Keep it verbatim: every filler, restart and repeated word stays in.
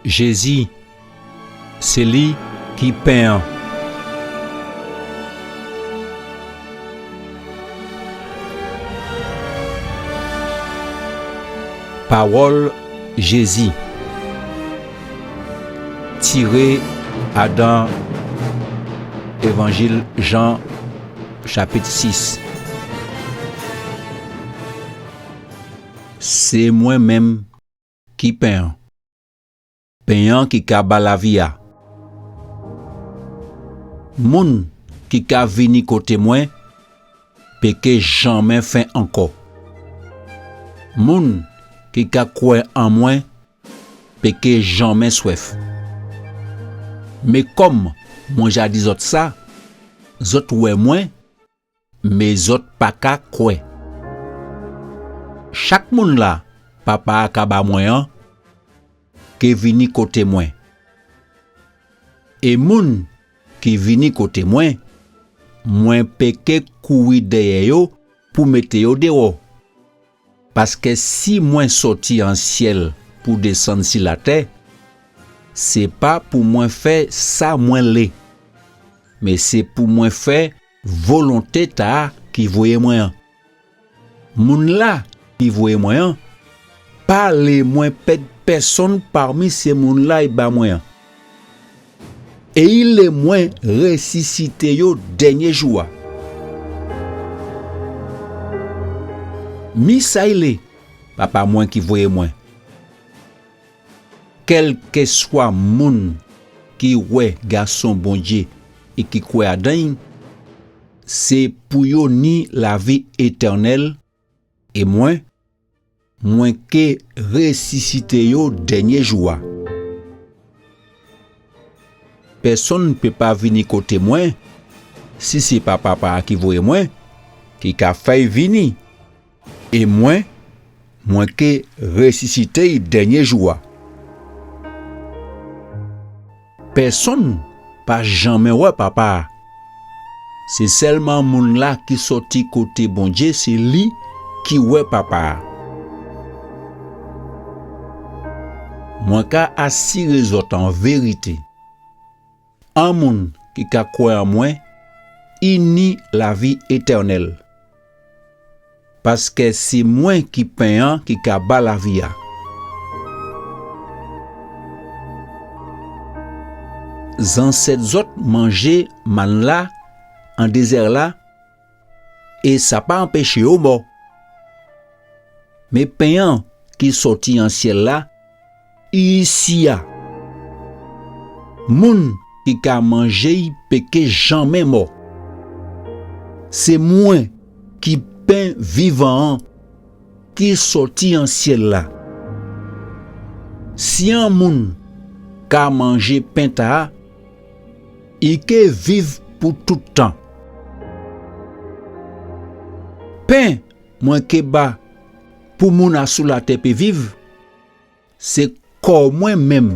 Jézi, sé li ki pen an. Pawòl Jézi, tiré adan Évanjil Jan, chapit sis. Sé mwen menm ki pen an, pen an ki ka ba lavi a. Moun ki ka vini koté mwen pé ké janmen fen ankò. Moun ki ka kwè an mwen pé ké janmen swèf. Mé kòm mwen ja di zòt sa, zòt wè mwen, mé zòt pa ka kwè. Chak moun la Papa a ka ba mwen an, ké vini koté mwen. É moun ki vini koté mwen, mwen pé ké kouri dèyè yo pou mété yo déwò. Paskè si mwen sòti an syèl pou désann si latè, sé pa pou mwen fè sa mwen lé, mé sé pou mwen fè volonté ta ki voyé mwen an. Moun la ki voyé mwen an pa lé mwen pèd pèsonn pami sé moun la i ba mwen an. É i lé mwen résisité yo dènyé jou a. Mi sa i lé Papa mwen ki voyé mwen. Kèlkèswa moun ki wè Gason Bondyé é ki kwè adan i, sé pou yo ni lavi étènèl, é mwen, mwen ké résisité yo dènyé jou a. Pèsonn pé pa vini koté mwen, si sé pa Papa a ki voyé mwen, ki ka fè'y vini. É mwen, mwen ké résisité'y dènyé jou a. Pèsonn pa janmen wè Papa a. Sé sèlman moun la ki sòti koté Bondyé, sé li ki wè Papa a. Mwen ka asiré zòt an vérité, an moun ki ka kwè an mwen, i ni lavi étènèl. Paskè sé mwen ki pen an ki ka ba lavi a. Zansèt zòt manjé mann la an dézè la, é sa pa anpéché yo mò. Mé pen an ki sòti an syèl la, i isi a. Moun ki ka manjé'y pé ké janmen mò. Sé mwen ki pen vivan an ki sòti an syèl la. Si an moun ka manjé pen ta a, i ké viv pou tout tan. Pen mwen ké ba pou moun asou latè pé viv, sé kò mwen menm